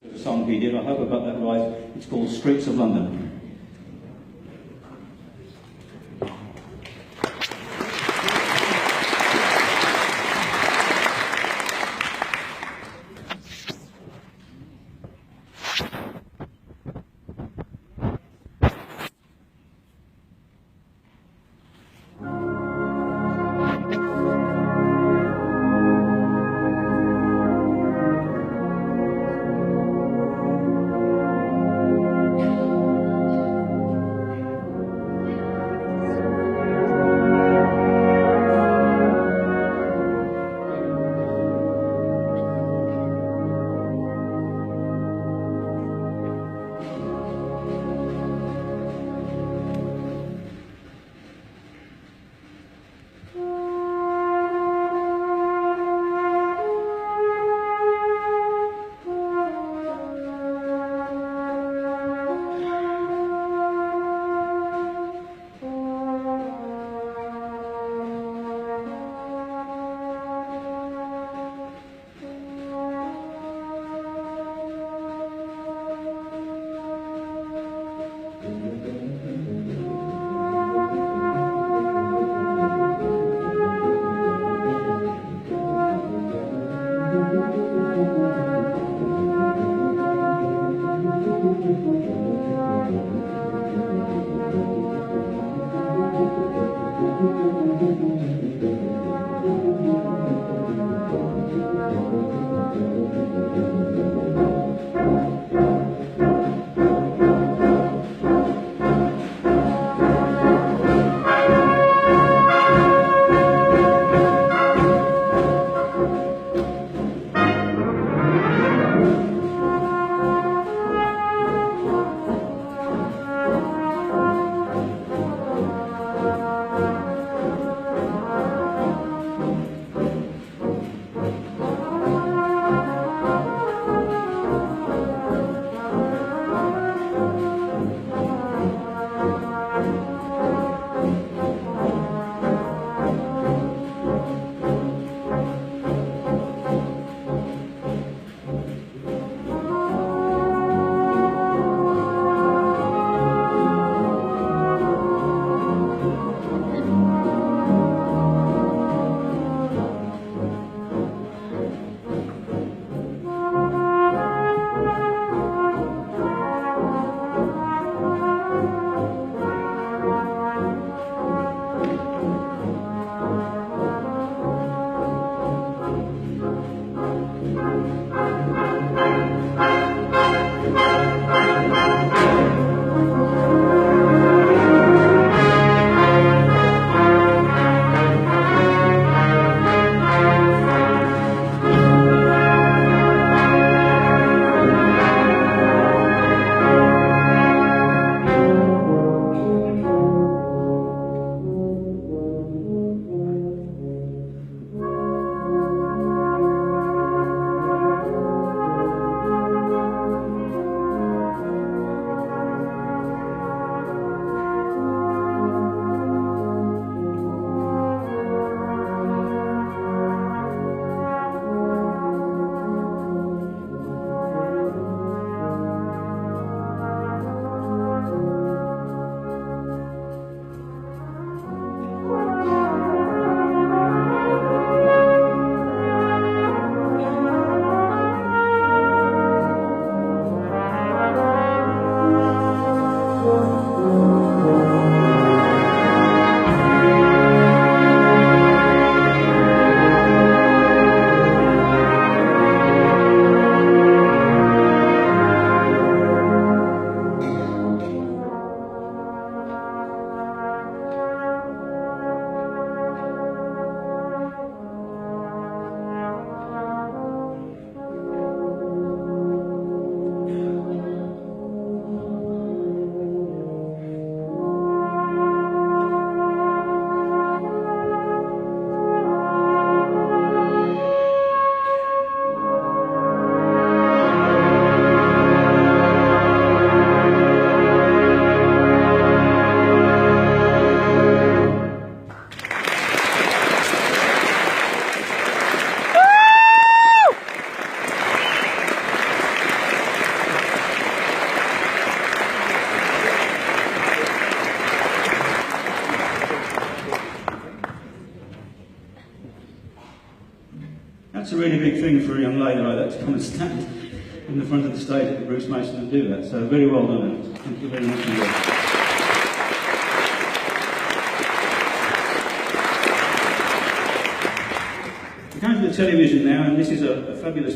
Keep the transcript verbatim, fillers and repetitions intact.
There's a song he did, I hope I got that right. It's called Streets of London. It's a really big thing for a young lady like that to come and stand in the front of the stage at the Bruce Mason and do that. So very well done, Alex. Thank you very much indeed. We're going to the television now, and this is a, a fabulous